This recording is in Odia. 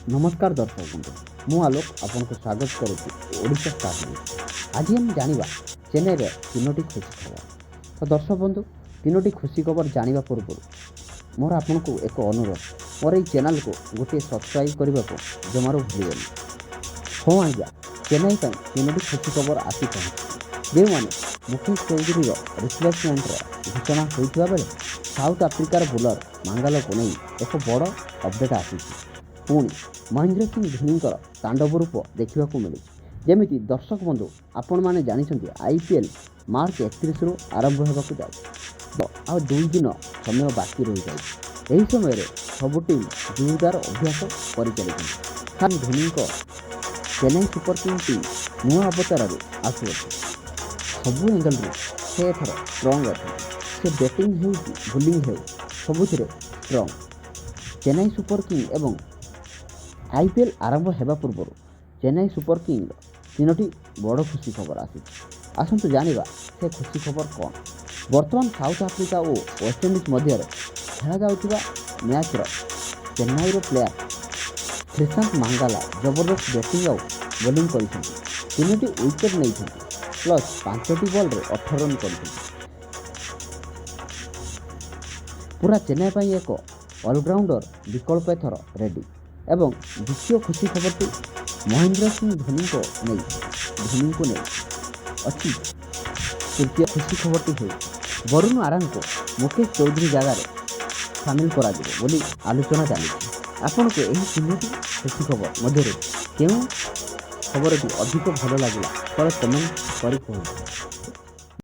ନମସ୍କାର ଦର୍ଶକ ବନ୍ଧୁ, ମୁଁ ଆଲୋକ ଆପଣଙ୍କୁ ସ୍ୱାଗତ କରୁଛି ଓଡ଼ିଶା ଷ୍ଟାର ନ୍ୟୁଜ୍। ଆଜି ଆମେ ଜାଣିବା ଚେନ୍ନାଇର ତିନୋଟି ଖୁସି ଖବର। ତ ଦର୍ଶକ ବନ୍ଧୁ, ତିନୋଟି ଖୁସି ଖବର ଜାଣିବା ପୂର୍ବରୁ ମୋର ଆପଣଙ୍କୁ ଏକ ଅନୁରୋଧ, ମୋର ଏହି ଚ୍ୟାନେଲକୁ ଗୋଟିଏ ସବସ୍କ୍ରାଇବ୍ କରିବାକୁ ଜମାରୁ ଭୁଲିବେନି। ହଁ ଆଜ୍ଞା, ଚେନ୍ନାଇ ପାଇଁ ତିନୋଟି ଖୁସି ଖବର ଆସି ପହଞ୍ଚିଛି, ଯେଉଁମାନେ ମୁକେଶ ଚୌଧୁରୀର ରିପ୍ଲେସମେଣ୍ଟର ଘୋଷଣା ହୋଇଥିବା ବେଳେ ସାଉଥ ଆଫ୍ରିକାର ବୋଲର ମାଙ୍ଗାଲକୁ ନେଇ ଏକ ବଡ଼ ଅପଡେଟ୍ ଆସିଛି। ପୁଣି ମହେନ୍ଦ୍ର ସିଂ ଧୋନିଙ୍କର ତାଣ୍ଡବ ରୂପ ଦେଖିବାକୁ ମିଳିଛି। ଯେମିତି ଦର୍ଶକ ବନ୍ଧୁ, ଆପଣମାନେ ଜାଣିଛନ୍ତି, ଆଇପିଏଲ୍ ମାର୍ଚ୍ଚ 31ରୁ ଆରମ୍ଭ ହେବାକୁ ଯାଉଛି ଆଉ 2 ଦିନ ସମୟ ବାକି ରହିଯାଇଛି। ଏହି ସମୟରେ ସବୁ ଟିମ୍ ଜୋରଦାର ଅଭ୍ୟାସ କରିଚାଲିଛନ୍ତି। ଖାନ୍ ଧୋନିଙ୍କ ଚେନ୍ନାଇ ସୁପର କିଙ୍ଗ ଟିମ୍ ନୂଆ ଅବତାରରେ ଆସୁଅଛି। ସବୁ ଆଙ୍ଗେଲରୁ ସେ ଏଥର ଷ୍ଟ୍ରଙ୍ଗ ଅଛନ୍ତି। ସେ ବ୍ୟାଟିଂ ହେଉ କି ବୋଲିଂ ହେଉ, ସବୁଥିରେ ଷ୍ଟ୍ରଙ୍ଗ ଚେନ୍ନାଇ ସୁପର କିଙ୍ଗ। ଏବଂ ଆଇପିଏଲ୍ ଆରମ୍ଭ ହେବା ପୂର୍ବରୁ ଚେନ୍ନାଇ ସୁପର କିଙ୍ଗର ତିନୋଟି ବଡ଼ ଖୁସି ଖବର ଆସିଛି। ଆସନ୍ତୁ ଜାଣିବା ସେ ଖୁସି ଖବର କ'ଣ। ବର୍ତ୍ତମାନ ସାଉଥ ଆଫ୍ରିକା ଓ ୱେଷ୍ଟଇଣ୍ଡିଜ୍ ମଧ୍ୟରେ ଖେଳାଯାଉଥିବା ମ୍ୟାଚ୍ର ଚେନ୍ନାଇର ପ୍ଲେୟାର ଶ୍ରୀଶାନ୍ତ ମାଙ୍ଗାଲା ଜବରଦସ୍ତ ବ୍ୟାଟିଂ ଆଉ ବୋଲିଂ କରିଛନ୍ତି। ତିନୋଟି ୱିକେଟ୍ ନେଇଛନ୍ତି, ପ୍ଲସ୍ ପାଞ୍ଚଟି ବଲ୍ରେ 18 ରନ୍ କରିଛନ୍ତି। ପୁରା ଚେନ୍ନାଇ ପାଇଁ ଏକ ଅଲରାଉଣ୍ଡର ବିକଳ୍ପ ଏଥର ରେଡ଼ି। ଏବଂ ଦ୍ୱିତୀୟ ଖୁସି ଖବରଟି ମହେନ୍ଦ୍ର ସିଂ ଧୋନିଙ୍କୁ ନେଇ ଅଛି। ତୃତୀୟ ଖୁସି ଖବରଟି ହେଉଛି, ବରୁଣ ଆରାଙ୍କୁ ମୁକେଶ ଚୌଧୁରୀ ଜାଗାରେ ସାମିଲ କରାଯିବ ବୋଲି ଆଲୋଚନା ଚାଲିଛି। ଆପଣଙ୍କୁ ଏହି ତିନୋଟି ଖୁସି ଖବର ମଧ୍ୟରୁ କେଉଁ ଖବରଟି ଅଧିକ ଭଲ ଲାଗିଲା, ତଳେ କମେଣ୍ଟ କରି କୁହନ୍ତୁ।